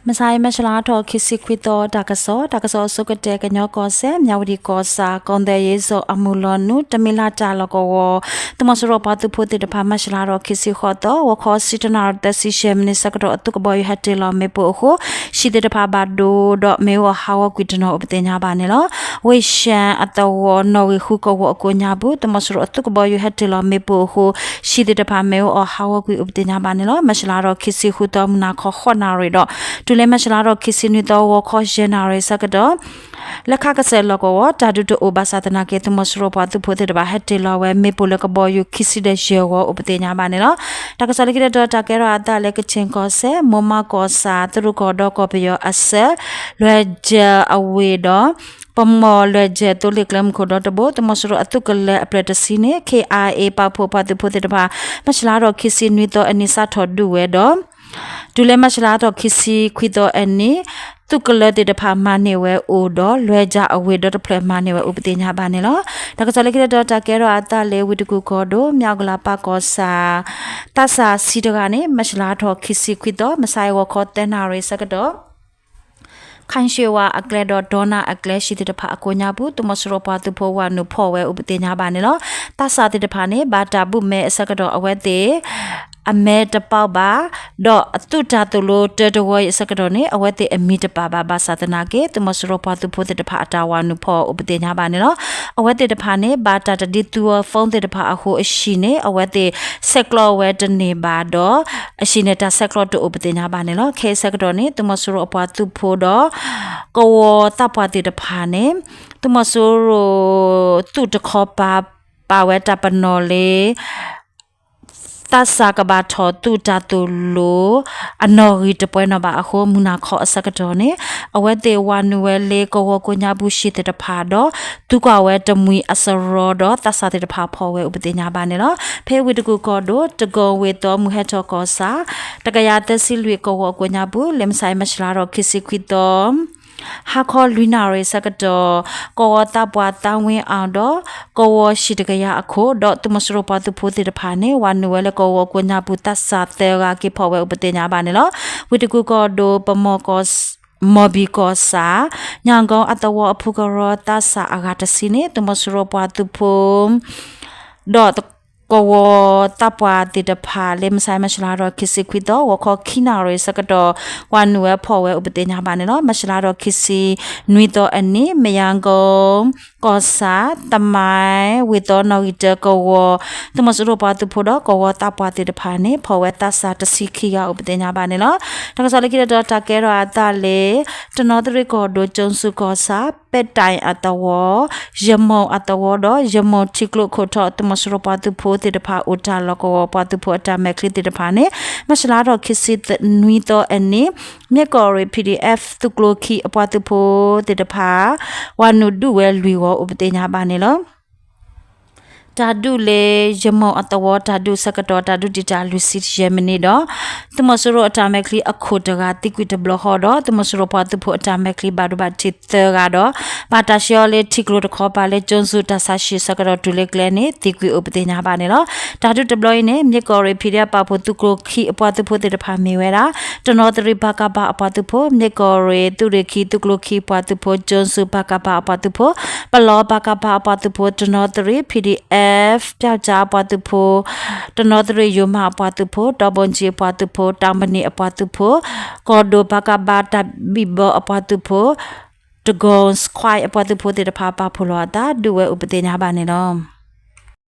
မဆါအံၤ မၢ်ၡလါထီၣ်ခံဆံခွံသီ တၢ်ကစီၣ်, တၢ်ကစီၣ်အဆိကတၢၢ် ကညီကီၢ်စဲၣ် မၠးဝတံၣ်ကီၢ်ဆၣ် ကီၢ်သဲးယ့ၣ်စီၣ်အမုၢ်လီၤနုာ် တမံၤလၢ်တၢ်လီၢ်ကဝီၤ သုးမီၤစိရိၤပှၤသုးဖိသ့ၣ်တဖၣ် မၢ်ၡလါထီၣ်ခံဆံဃိးသီ ဂီၤခီဆံတနၣ်ရံၣ်သၢဆံယဲၢ်မံးနံးဆၢကတီၢ် အသုးကဘီယူၤဟဲတ့ၢ်လီၤမ့ၣ်ပိၢ်အဃိ ဟံၣ်သ့ၣ်တဖၣ်ဘၣ်ဒိဒီး မ့ၣ်အူအီၣ်ဟးဂီၤကွံာ်တနီၤအိၣ်ပသ့ၣ်ညါဘၣ်န့ၣ်လီၤ. ဝ့ၢ်ၡၣ်အသဝီ နီၣ်ဂံၢ်ဃုကဝီၤအကိးညါပူၤ သုးမီၤစိရိၤအသုးကဘီယူၤဟဲတ့ၢ်လီၤမ့ၣ်ပိၢ်အဃိ ဟံၣ်သ့ၣ်တဖၣ်မ့ၣ်အူအီၣ်ဟးဂီၤကွံာ်အိၣ်ပသ့ၣ်ညါဘၣ်န့ၣ်လီၤ. မၢ်ၡလါထီၣ်ခံဆံဃုသီ မုၢ်နၤခီဃိးနၣ်ရံၣ်ဒီး တုၤလၢမၢ်ၡလါထီၣ်ခံဆံနွံသီ ဂီၤခီယဲၢ်နၣ်ရံၣ်ဆၢကတီၢ် လၢခါကစၢၢ်လီၢ်ကဝီၤ တၢ်ဒုးတအိၣ်ဘၣ်ဆၣ်သနာ်က့ သုးမီၤစိရိၤပှၤသုးဖိသ့ၣ်တဖၣ် ဟဲတ့ၢ်လီၤဝဲမ့ၣ်ပိၢ်လၢကဘီယူၤခံဆံဒီးယဲၢ်ဂီၤအိၣ်ပသ့ၣ်ညါဘၣ်န့ၣ်လီၤ. တၢ်ကစီၣ်လၢခံတတီၤ တၢ်ကဲထီၣ်အသးလၢကခ့ၣ်ကီၢ်စဲၣ် မိၢ်မးကီၢ်ဆၣ် သရူးကီၢ်ဒီးကီၢ်ပယီၤအဆၢ လွဲၢ်ကၠၢၤအဝ့ၢ်ဒီး ပမီၢ်လွဲၢ်ကၠၢၤသိလ့ၣ်ကျဲမုၢ်ခိၣ်ဒီတဘိ သုးမီၤစိရိၤအသုးကလၢၤအဖျၢၣ်တဆံန့ၣ် ခ့ၣ်အါအ့ ပာ်ဖှိၣ်ပှၤသုးဖိသ့ၣ်တဖၣ် မၢ်ၡလါထီၣ်ခံဆံနွံသီအနံၤ စးထီၣ်ဒုးဝဲဒီး တုၤလၢမၢ်ၡလါထီၣ်ခံဆံခွံသီအနံၤ သုးကလၢၤသ့ၣ်တဖၣ်မၤန့ၢ်ဝဲအိၣ်ဒီး လွဲၢ်ကၠၢၤအဝ့ၢ်ဒီတဖျၢၣ်မၤန့ၢ်ဝဲအိၣ်ပသ့ၣ်ညါဘၣ်န့ၣ်လီၤ. တၢ်ကစီၣ်လၢခံတတီၤ တၢ်ကဲထီၣ်အသးလၢ ဝ့ၢ်တကူၣ်ကီၢ်ဒိၣ် မၠးကလၤပၢ်ကီၢ်ဆၣ် သးစၢ်ဆံတဂၤန့ၣ် မၢ်ၡလါထီၣ်ခံဆံခွံသီ မုၢ်ဆါအံၤ ဂီၤခီသၢနၣ်ရံၣ်ဆၢကတီၢ် ခၣ်ၡ့ဝါအကျဲဒီး ဒီနၢ်အကျဲ ဟံၣ်သ့ၣ်တဖၣ်အကိးညါပူၤ သုးမီၤစိရိၤပှၤသုးဖိဝၤနုာ်ဖီၣ်ဝဲအိၣ်ပသ့ၣ်ညါဘၣ်န့ၣ်လီၤ. သးစၢ်သ့ၣ်တဖၣ်န့ၣ် ဘၣ်တၢ်ဘုၣ်မဲအဆၢကတီၢ် အဝဲသ့ၣ် အမဲတပီဘၣ် ဒီးအသုးတၢ်သိၣ်လိတၢတဝီအံၤအဆၢကတီၢ်န့ၣ် အဝဲသ့ၣ်အမံၤတပာ်ဘၣ် ဘၣ်ဆၣ်သနာ်က့ သုးမီၤစိရိၤပှၤသုးဖိသ့ၣ်တဖၣ်အတၢ်ဝၤနုာ်ဖီၣ်အိၣ်ပသ့ၣ်ညါဘၣ်န့ၣ်လီၤ. အဝဲသ့ၣ်တဖၣ်န့ၣ် ဘၣ်တၢ်တဒ်သူအီၤ phone သ့ၣ်တဖၣ်အဃိအဟံၣ်န့ၣ် အဝဲသ့ၣ်ဆဲးကျိးဝဲတန့ၢ်ဘၣ်ဒီး အဟံၣ်န့ၣ် တၢ်ဆဲးကျိးတအိၣ်ပသ့ၣ်ညါဘၣ်န့ၣ်လီၤ. ခဲအံၤဆၢကတီၢ်န့ၣ် သုးမီၤစိရိၤအပှၤသုးဖိဒီး ကဝီၤသးပှၢ်သ့ၣ်တဖၣ်န့ၣ် သုးမီၤစိရိၤ သုးတခီပၤ ပာ်ဝဲတၢ်ပနီၣ်လၢ သးစၢ်ကဘၣ်ထီၣ်သုးတၢ်သိၣ်လိ အနီၣ်ဂံၢ်တပှဲၤနီၣ်ဘၣ်အဃိ မုၢ်နၤခီအဆၢကတီၢ်န့ၣ် အဝဲသ့ၣ်ဝၤနုာ်ဝဲလၢကဝီၤကိးညါပူၤ ဟံၣ်သ့ၣ်တဖၣ်ဒီး သူကွၢ်ဝဲတမှံၤအစရီဒီး သးစၢ်သ့ၣ်တဖၣ်ဖီၣ်ဝဲအိၣ်ပသ့ၣ်ညါဘၣ်န့ၣ်လီၤ. ဖဲဝ့ၢ်တကူၣ်ကီၢ်ဒိၣ် တကီၢ်ဝ့ၢ်သီ မုၢ်ဟဲထီၣ်ကီၢ်ဆၣ် တကယၤသၢဆံလွံၢ်ကဝီၤကိးညါပူၤ လၢမုၢ်ဆါအံၤ မၢ်ၡလါထီၣ်ခံဆံခွံသီ ဟါခီလွံၢ်နၣ်ရံၣ်ဆၢကတီၢ် ကဝီၤသးပှၢ်သးဝ့အီၣ်ဒီး ကဝီၤဟံၣ်တကယၤအခိၣ်ဒီး သုးမီၤစိရိၤပှၤသုးဖိသ့ၣ်တဖၣ်န့ၣ် ဝၤနုာ်ဝဲလၢကဝီၤကိးညါပူၤ သးစၢ်သၢဂၤက့ၤဖီၣ်ဝဲအိၣ်ပသ့ၣ်ညါဘၣ်န့ၣ်လီၤ. ဝ့ၢ်တကူၣ်ကီၢ်ဒိၣ် ပမီၢ်ကီၢ် မီၢ်ဘံၣ်ကီၢ်ဆၣ် ညၣ်ကိအသဝီအဖုကရီ သးစၢ်အဂၤတဆံန့ၣ် သုးမီၤစိရိၤပှၤသုးဖိ ဒီး ကဝီၤသးပှၢ်သ့ၣ်တဖၣ် လၢမုၢ်ဆါအံၤ မၢ်ၡလါထီၣ်ခံဆံခွံသီ ဂီၤခီခံနၣ်ရံၣ်ဆၢကတီၢ် ဝၤနုာ်ဝဲဖီၣ်ဝဲအိၣ်ပသ့ၣ်ညါဘၣ်န့ၣ်လီၤ. မၢ်ၡလါထီၣ်ခံဆံနွံသီအနံၤ မၠၣ်ကိ ကီၢ်ဆၣ် သမိုင်း ဝ့ၢ်သီနီၣ်ဂံၢ်တၢကဝီၤ သုးမီၤစိရိၤပှၤသုးဖိဒီးကဝီၤသးပှၢ်သ့ၣ်တဖၣ်န့ၣ် ဖီၣ်ဝဲသးစၢ်တဆံခံဂၤအိၣ်ပသ့ၣ်ညါဘၣ်န့ၣ်လီၤ. တၢ်ကစီၣ်လၢခံတတီၤ တၢ်ကဲထီၣ်အသးလၢ တနီသရံၣ်ကီၢ်ဒိၣ် ကၠိၣ်စူၣ်ကီၢ်ဆၣ် ပဲၣ်တၢ်အသဝီ ယမိၢ်အသဝီဒီး ယမိၢ်ထံကျိခိၣ်ထီ သုးမီၤစိရိၤပှၤသုးဖိသ့ၣ်တဖၣ် အိၣ်တၢ်လီၢ်ကဝီၤပှၤသုးဖိအတၢ်မဲာ်ချံသ့ၣ်တဖၣ်န့ၣ် မၢ်ၡလါထီၣ်ခံဆံနွံသီအနံၤ မ့ၢ်ကီၢ်ရ့ၣ် PDF သုးကျိခံအပှၤသုးဖိသ့ၣ်တဖၣ် ဝၤနုာ်ဒုးဝဲလွံၢ်ဂီၤအိၣ်ပသ့ၣ်ညါဘၣ်န့ၣ်လီၤ. တၢ်ဒုးလၢ ယမိၢ်အသဝီ တၢ်ဒုးဆၢကတီၢ် တၢ်ဒုးတံာ်တာ်လွံၢ်ဆံယဲၢ်မံးနံးဒီး သုးမီၤစိရိၤအတၢ်မဲာ်ချံအခိၣ်တဂၤ သံကွံာ်တဘျီဃီဒီး သုးမီၤစိရိၤပှၤသုးဖိအတၢ်မဲာ်ချံဘၣ်ဒိဘၣ်ထံးသၢဂၤဒီး ဘၣ်တၢ်ဆှၢအီၤလၢထံကျိတခီပၤလၢ ကၠိၣ်စူၣ်တၢ်ဆါဟံၣ်ဆၢကတီၢ်တုၤလၢကျဲန့ၣ် သံကွံာ်အိၣ်ပသ့ၣ်ညါဘၣ်န့ၣ်လီၤ. တၢ်ဒုးတဘျီအံၤန့ၣ် မ့ၢ်ကီၢ်ရ့ၣ် PDF ပာ်ဖှိၣ်သုးကျိခံအပှၤသုးဖိသ့ၣ်တဖၣ်မ့ၢ်ဝဲဒၣ် တနီသရံၣ် ပကဖ အပှၤသုးဖိ, မ့ၢ်ကီၢ်ရ့ၣ် သုးရ့ၣ်ခံ သုးကျိခံအပှၤသုးဖိ, ကၠိၣ်စူၣ် ပကဖ အပှၤသုးဖိ, ပလီ ပကဖ အပှၤသုးဖိ, တနီသရံၣ် PDF ပျောက်ကျား အပှၤသုးဖိ, တနီသရံၣ် ယိၤမး အပှၤသုးဖိ, တီဘိကၠံ အပှၤသုးဖိ, တၢ်မနံၤ အပှၤသုးဖိ, ကီၢ်ဒိၣ် ပကဖ တၢ်ဘံၣ်ဘီ အပှၤသုးဖိ, တကီၢ်ခွဲ အပှၤသုးဖိသ့ၣ်တဖၣ် ပာ်ဖှိၣ်လီၤအသး ဒုးဝဲအိၣ်ပသ့ၣ်ညါဘၣ်န့ၣ်လီၤ.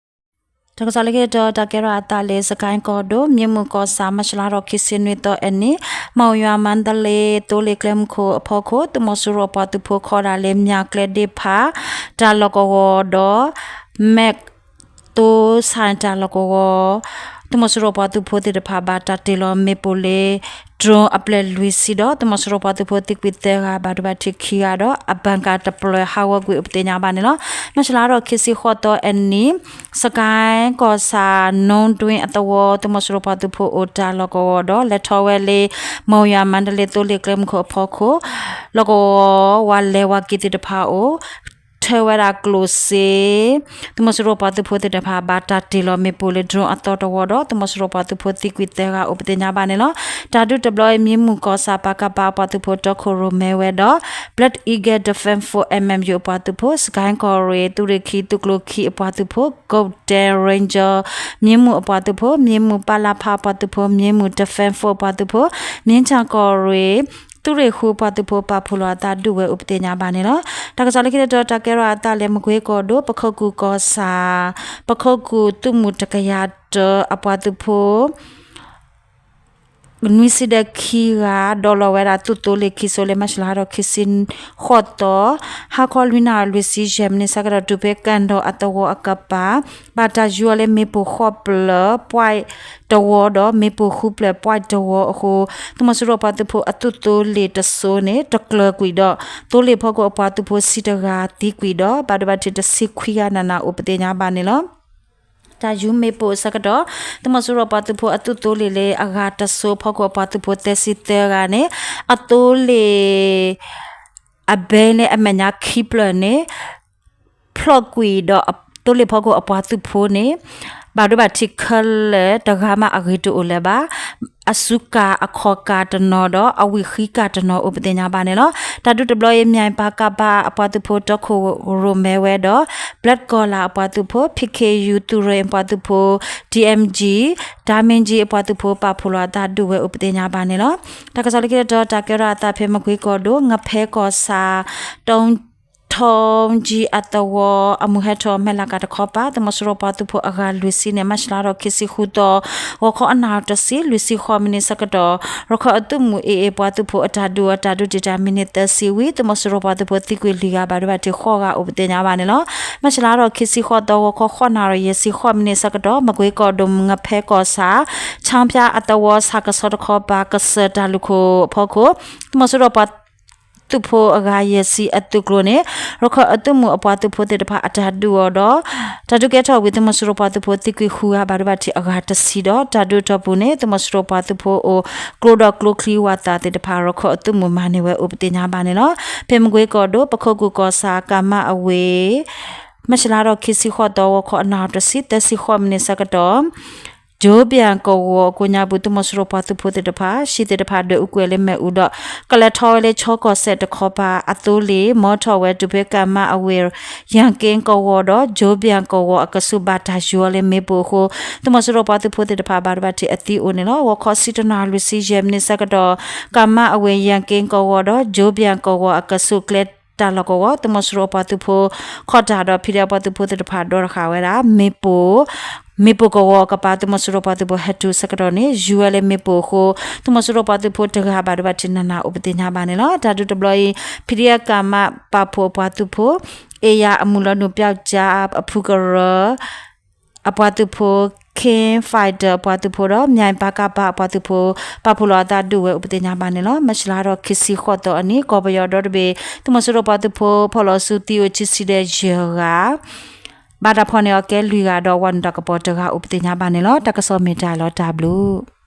တၢ်ကစီၣ်လၢခံတတီၤ တၢ်ကဲထီၣ်အသးလၢ စကဲၣ်ကီၢ်ဒိၣ် မ့ၢ်မုၢ်ကီၢ်ဆၣ် မၢ်ၡလါထီၣ်ခံဆံနွံသီအနံၤ မီၣ်ယွၤ မါတလ့ သိလ့ၣ်ကျဲမုၢ်ခိၣ်အဖီခိၣ် သုးမီၤစိရိၤအပှၤသုးဖိ ခီဒၣ်လၢ မၠၣ်ကျဲဒ့ဖး တၢ်လီၢ်ကဝီၤဒီး မဲၣ်သိဆၣ် တၢ်လီၢ်ကဝီၤ သုးမီၤစိရိၤအပှၤသုးဖိသ့ၣ်တဖၣ် ဘၣ်တၢ်တ့ၢ်လီၤမ့ၣ်ပိၢ်လၢ drone အပျဲၢ်လွံၢ်ဆံဒီး သုးမီၤစိရိၤပှၤသုးဖိသံကွံာ်သၢဂၤ ဘၣ်ဒိဘၣ်ထံးခံဂၤဒီး အဘၣ်ကၣ်တဖျၢၣ်ဟးဂီၤကွံာ်အိၣ်ပသ့ၣ်ညါဘၣ်န့ၣ်လီၤ. မၢ်ၡလါထီၣ်ခံဆံဃိးသီအနံၤ စကဲၣ်ကီၢ်ဆၣ် နူတွ့အသဝီ သုးမီၤစိရိၤပှၤသုးဖိအိၣ်တၢ်လီၢ်ကဝီၤဒီး လဲၤထီၣ်ဝဲလၢ မီၣ်ယွၤ မါတလ့ သိလ့ၣ်ကျဲမုၢ်ခိၣ်အဖီခိၣ် လီၢ်ကဝီၤ ဝၤလဲၤဝၤက့ၤသ့ၣ်တဖၣ်အိၣ် ထၢဝဲဒၣ်ကျိၣ်စ့ သုးမီၤစိရိၤပှၤသုးဖိသ့ၣ်တဖၣ် ဘၣ်တၢ်တ့ၢ်လီၤမ့ၣ်ပိၢ်လၢ drone အသီတဝီဒီး သုးမီၤစိရိၤပှၤသုးဖိသံကွံာ်သၢဂၤအိၣ်ပသ့ၣ်ညါဘၣ်န့ၣ်လီၤ. တၢ်ဒုးတဘျီအံၤ မြင်းမူကီၢ်ဆၣ် ပကဖ အပှၤသုးဖိတီခိၣ်ရိၣ်မဲဝဲဒီး Black Eagle Defense Force MMU အပှၤသုးဖိ, စကဲကီၢ်ရ့ၣ် သုးရ့ၣ်ခံသုးကျိၤခံအပှၤသုးဖိ, Golden Ranger မြင်းမူအပှၤသုးဖိ, မြင်းမူ ပလဖ အပှၤသုးဖိ, မြင်းမူ Defense Force အပှၤသုးဖိ, မြင်းခြံကီၢ်ရ့ၣ် သုးရ့ၣ်ဃုအပှၤသုးဖိ ပာ်ဖှိၣ်လီၤအသးဒုးဝဲအိၣ်ပသ့ၣ်ညါဘၣ်န့ၣ်လီၤ. တၢ်ကစီၣ်လၢခံတတီၤ တၢ်ကဲထီၣ်အသးလၢ မကွ့ကီၢ်ဒိၣ် ပခိၣ်ကူၣ်ကီၢ်ဆၣ် ပခိၣ်ကူၣ်သုးမုၢ်တကယၤတၢအပှၤသုးဖိ နွံဆံဒီးခံဂၤ ဒိးလီၤဝဲဒၣ်သုးသိလ့ၣ်ခံစိလၢ မၢ်ၡလါထီၣ်ခံဆံဃိးသီ ဟါခီလွံၢ်နၣ်ရံၣ်လွံၢ်ဆံယဲၢ်မံးနံးဆၢကတီၢ် တုၤဖဲကၣ်ဒီအသဝီအကပၤ ဘၣ်တၢ်ယူၤအီၤလၢမ့ၣ်ပိၢ်ဃိးဖျၢၣ် point တဝီဒီး မ့ၣ်ပိၢ်ဃုဖျၢၣ် point တဝီအဃိ သုးမီၤစိရိၤပှၤသုးဖိအသုးသိလ့ၣ်တစိၤန့ၣ် တကျၢၤကွံာ်ဒီး သိလ့ၣ်ဖီခိၣ်အပှၤသုးဖိဆံတဂၤသံကွံာ်ဒီး ဘၣ်ဒိဘၣ်ထံးတဆံခွံဂၤနးနးအိၣ်ပသ့ၣ်ညါဘၣ်န့ၣ်လီၤ. တၢ်ယူၤမ့ၣ်ပိၢ်အဆၢကတီၢ် သုးမီၤစိရိၤပှၤသုးဖိအသုးသိလ့ၣ်လၢအဂၤတစိၤ ဖီခိၣ်အပှၤသုးဖိသၢဆံသၢဂၤန့ၣ် အသိလ့ၣ် အဘဲလၢအမဲာ်ညါခံဖျၢၣ်န့ၣ် ဖျိးကွံာ်ဒီး သိလ့ၣ်ဖီခိၣ်အပှၤသုးဖိန့ၣ် ဘၣ်ဒိဘၣ်ထံးခဲလၢာ်တဂၤမးအဂ့ၢ်တအိၣ်လၢၤဘၣ်. အစုကၢ်အခီၣ်ကၢ်တနီၤဒီး အဝံၣ်ဃံကၢ်တနီၤအိၣ်ပသ့ၣ်ညါဘၣ်န့ၣ်လီၤ. တၢ်ဒုးတဘျီအံၤ မၠဲၣ်ပၤကၣ်ပၤအပှၤသုးဖိ တီခိၣ်ရိၣ်မဲဝဲဒီး Black Collar အပှၤသုးဖိ ဖံးခ့ယူၤ သုးရ့ၣ်အပှၤသုးဖိ တီအ့ၣ်အ့မ်အ့ၣ် တၢ်မ့ၢ်ကၠံအပှၤသုးဖိ ပာ်ဖှိၣ်လီၤအသးဒုးဝဲအိၣ်ပသ့ၣ်ညါဘၣ်န့ၣ်လီၤ. တၢ်ကစီၣ်လၢခံတတီၤ တၢ်ကဲထီၣ်အသးဖဲမကွ့ကီၢ်ဒိၣ် ငဖဲကီၢ်ဆၣ် တီ ထီကၠံအသဝီ အမုၢ်ဟဲထီၣ်မဲၢ်လးကၤတခီပၤ သုးမီၤစိရိၤပှၤသုးဖိအဂၤလွံၢ်ဆံန့ၣ် မၢ်ၡလါထီၣ်ခံဆံဃုသီ ဂီၤခီအနၣ်ရံၣ်တဆံ လွံၢ်ဆံဃိးမံးနံးဆၢကတီၢ် ရခၢၣ်အသုးမုၢ် AA ပှၤသုးဖိအတၢ်ဒုးအီၤ တၢ်ဒုးတံာ်တာ်မံးနံးသၢဆံဝံၤ သုးမီၤစိရိၤပှၤသုးဖိသံကွံာ်လွံၢ်ဂၤ ဘၣ်ဒိဘၣ်ထံးဃိးဂၤအိၣ်ပသ့ၣ်ညါဘၣ်န့ၣ်လီၤ. မၢ်ၡလါထီၣ်ခံဆံဃိးသီ ဂီၤခီဃိးနၣ်ရံၣ်ယဲၢ်ဆံဃိးမံးနံးဆၢကတီၢ် မကွ့ကီၢ်ဒိၣ် ငဖဲကီၢ်ဆၣ် ဆၣ်ဖၠါအသဝီ ဆၣ်ကဆီတခီပၤ ကစၢၢ်တၢ်လူၢ်ခိၣ်အဖီခိၣ် သုးမီၤစိရိၤပှၤ သုးဖိအဂၤယဲၢ်ဆံအသုးကျိၤန့ၣ် ရခၢၣ်အသုးမုၢ်အပှၤသုးဖိသ့ၣ်တဖၣ်အတၢ်ဒုးအီၤဒီး တၢ်ဒုးကဲထီၣ်ဝံၤ သုးမီၤစိရိၤပှၤသုးဖိသံကွံာ်ဃုဂၤ ဘၣ်ဒိဘၣ်ထံးအဂၤတဆံဒီး တၢ်ဒုးအတီၢ်ပူၤန့ၣ် သုးမီၤစိရိၤပှၤသုးဖိအိၣ် ကျိဒီးကျိချံဝးသးသ့ၣ်တဖၣ် ရခၢၣ်အသုးမုၢ်မၤန့ၢ်ဝဲအိၣ်ပသ့ၣ်ညါဘၣ်န့ၣ်လီၤ. ဖဲမကွ့ကီၢ်ဒိၣ် ပခိၣ်ကူၣ်ကီၢ်ဆၣ် ကမၣ်အဝ့ၢ် မၢ်ၡလါထီၣ်ခံဆံဃိးသီ ဂီၤခီအနၣ်ရံၣ်တဆံ သၢဆံဃိးမံးနံးဆၢကတီၢ် ကၠိဘၠၣ်ကဝီၤအကိးညါပူၤ သုးမီၤစိရိၤပှၤသုးဖိသ့ၣ်တဖၣ် ဟံၣ်သ့ၣ်တဖၣ်ဒွဲၣ်အူကွံာ်လၢမ့ၣ်အူဒီး ကလဲၤထီၣ်ဝဲလၢချီကီၢ်စဲၣ်တခီပၤ အသိလ့ၣ် မီထီၣ်ဝဲတုၤဖဲကၣ်မၣ်အဝ့ၢ် ယၣ်က့ကဝီၤဒီး ကၠိဘၠၣ်ကဝီၤအကဆူး ဘၣ်တၢ်ယူၤအီၤလၢမ့ၣ်ပိၢ်အဃိ သုးမီၤစိရိၤပှၤသုးဖိသ့ၣ်တဖၣ် ဘၣ်ဒိဘၣ်ထံးအသံအိၣ်န့ၣ်လီၤ. ဂီၤခီဆံတနၣ်ရံၣ်လွံၢ်ဆံယဲၢ်မံးနံးဆၢကတီၢ် ကၣ်မၣ်အဝ့ၢ် ယၣ်က့ကဝီၤဒီး ကၠိဘၠၣ်ကဝီၤအကဆူး ကျဲတၢ်လီၢ်ကဝီၤ သုးမီၤစိရိၤပှၤသုးဖိ ခီၣ်တၢ်ဒီး ဖံးဒဲးပှၤသုးဖိသ့ၣ်တဖၣ် ဒီတဃာ်ဝဲဒၣ် မ့ၣ်ပိၢ် မ့ၣ်ပိၢ်ကဝီၤအကပၤ သုးမီၤစိရိၤပှၤသုးဖိဟဲတုၤဆၢကတီၢ်န့ၣ် ယူၤဝဲလၢမ့ၣ်ပိၢ်အဃိ သုးမီၤစိရိၤပှၤသုးဖိတဂၤဘၣ်ဒိဘၣ်ထံးနးနးအိၣ်ပသ့ၣ်ညါဘၣ်န့ၣ်လီၤ. တၢ်ဒုးတဘျီအံၤ ဖံးဒဲးကၣ်မၣ်ပာ်ဖှိၣ်အပှၤသုးဖိ အ့ၣ်ယၣ်အမုၢ်လီၤနုာ်ပျီကၠါ အဖုကရၢ အပှၤသုးဖိ King Fighter အပှၤသုးဖိဒီး မၠဲၣ်ပၤကၣ်ပၤအပှၤသုးဖိ ပာ်ဖှိၣ်လီၤအသးဒုးဝဲအိၣ်ပသ့ၣ်ညါဘၣ်န့ၣ်လီၤ. မၢ်ၡလါထီၣ်ခံဆံဃိးသီအနံၤ ကီၢ်ပယီၤဒီတဘ့ၣ် သုးမီၤစိရိၤပှၤသုးဖိ ဖီၣ်လီၤဆူသံအိၣ်ခံဆံဒီးယဲၢ်ဂၤ ဘၣ်တၢ်ဖီၣ်န့ၢ်အီၤကဲလွံၢ်ဂၤဒီး ဝၤနုာ်တၢ်ကပီၤတဂၤအိၣ်ပသ့ၣ်ညါဘၣ်န့ၣ်လီၤ. တၢ်ကစီၣ်မ့ၢ်တၢ်လီၤတၢ်ဘျုး